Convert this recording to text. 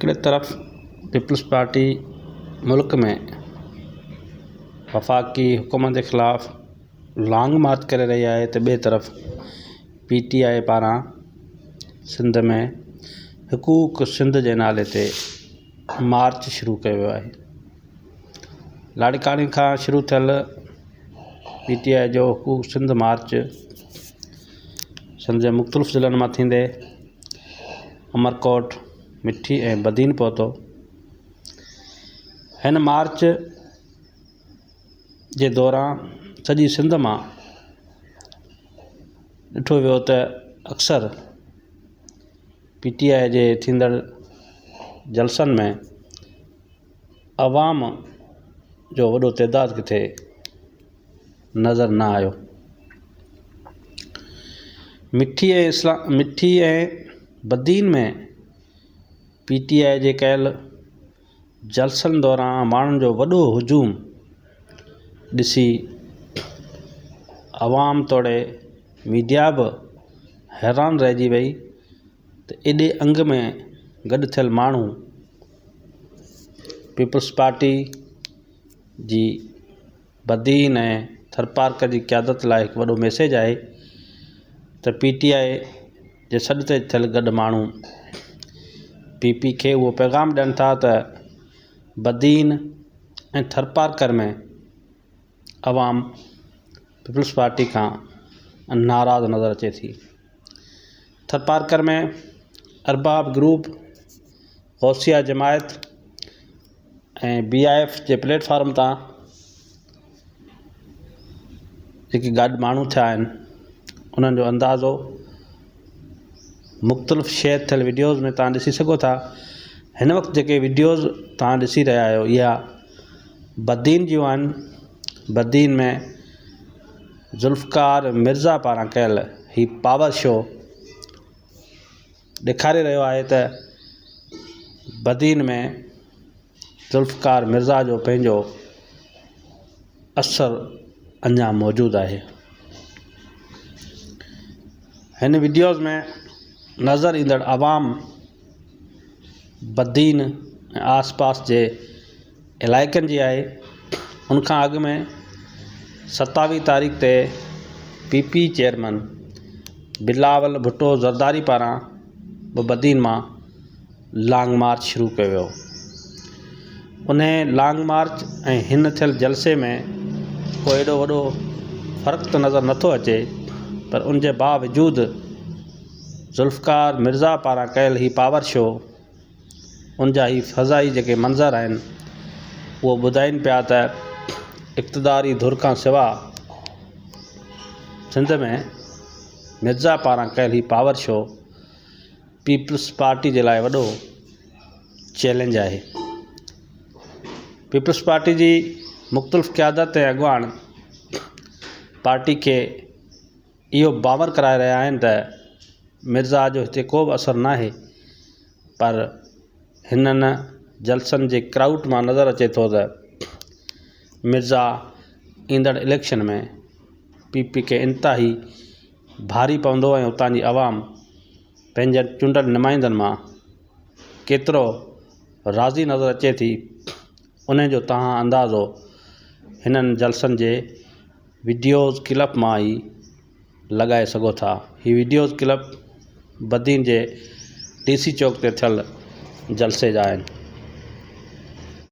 هڪڙي طرف peoples party ملڪ ۾ وفاقي حڪومت جي خلاف لانگ مارچ ڪري رهي آهي ته ٻئي طرف پي ٽي آء پاران سنڌ ۾ حقوق سنڌ جي نالي تي مارچ شروع ڪيو ويو آهي. لاڙڪاڻي کان شروع ٿيل پي ٽي آء جو حقوق سنڌ مارچ سنڌ جي مختلف ضلعن مان ٿيندي عمرڪوٽ، مٺي ۽ بدين پهتو. هن مارچ جي دوران سڄي سنڌ مان ڏٺو ويو ته اڪثر پي ٽي آء جي ٿيندڙ جلسن ۾ عوام جو وڏو تعداد ڪٿي نظر نه آيو. مٺي ۽ مٺي ۽ بدين ۾ پي ٽي آء جي ڪيل جلسن دوران ماڻهن جو وڏو هجوم ڏسي عوام توڙي ميڊيا به حيران رهجي وئي ته ايڏي انگ ۾ گڏ ٿيل ماڻهو پيپلز پارٽي جي بدين ۽ ٿرپارڪر جي قيادت لاءِ هڪ وڏو ميسيج آهي ته پي ٽي آءِ جي سڏ تي ٿيل گڏ ماڻهو پي پي کي اهو پيغام ڏين ٿا ته بدين ۽ ٿرپارڪر ۾ عوام پيپلز پارٽي کان ناراض نظر اچي ٿي. ٿرپارڪر ۾ ارباب گروپ، غوثيه جماعت ۽ بي I F جي پليٽ فارم تان جيڪي گڏ ماڻهو ٿيا آهن انهن جو اندازو مختلف شيئر ٿيل وڊيوز ۾ توهان ڏسي سگهو ٿا. هن وقت جيڪي وڊيوز توهان ڏسي رهيا آهيو اها بدين جون آهن. بدين ۾ ذوالفقار مرزا پاران ڪيل هي پاور شو ڏيکاري رهيو آهي ته بدين ۾ ذوالفقار مرزا جو پنهنجو اثر اڃا موجود آهي. هن وڊيوز ۾ نظر ايندڙ عوام بدين ۽ آس پاس جي علائقن جي آهي. ان کان اڳ ۾ 27 تاريخ تي P P chairman Bilawal Bhutto Zardari پاران به بدين مان لانگ مارچ شروع ڪيو ويو. انهي لانگ مارچ ۽ هن ٿيل جلسي ۾ ڪو ايڏو وڏو فرق ته نظر نٿو اچي پر ان جي باوجود ذوالفقار مرزا پاران ڪيل هي پاور شو ان جا هي فضائي جيڪي منظر آهن اهو ٻڌائين پيا ته اقتداري ڌر کان سوا سنڌ ۾ مرزا پاران ڪيل هي پاور شو پيپلز پارٽي جي لاء وڏو چئلينج آهي. پيپلز پارٽي جي مختلف قيادت ۽ اڳواڻ پارٽي کي اهو باور ڪرائي رهيا آهن ته مرزا جو هتي ڪو به اثر ناهي پر هنن جلسن جي ڪرائوڊ مان نظر اچي ٿو ته مرزا ايندڙ اليڪشن ۾ پي پي کي انتهائي ڀاري پوندو ۽ اتان جي عوام پنهنجن چونڊيل نمائندن مان ڪيترو راضي نظر اچي ٿي ان جو توهان اندازو هنن جلسن جي وڊيوز ڪلپ مان ئي لڳائي سگهو ٿا. هي وڊيوز ڪلپ بدين جي ڊي سي چوڪ تي ٿيل جلسي جا آهن.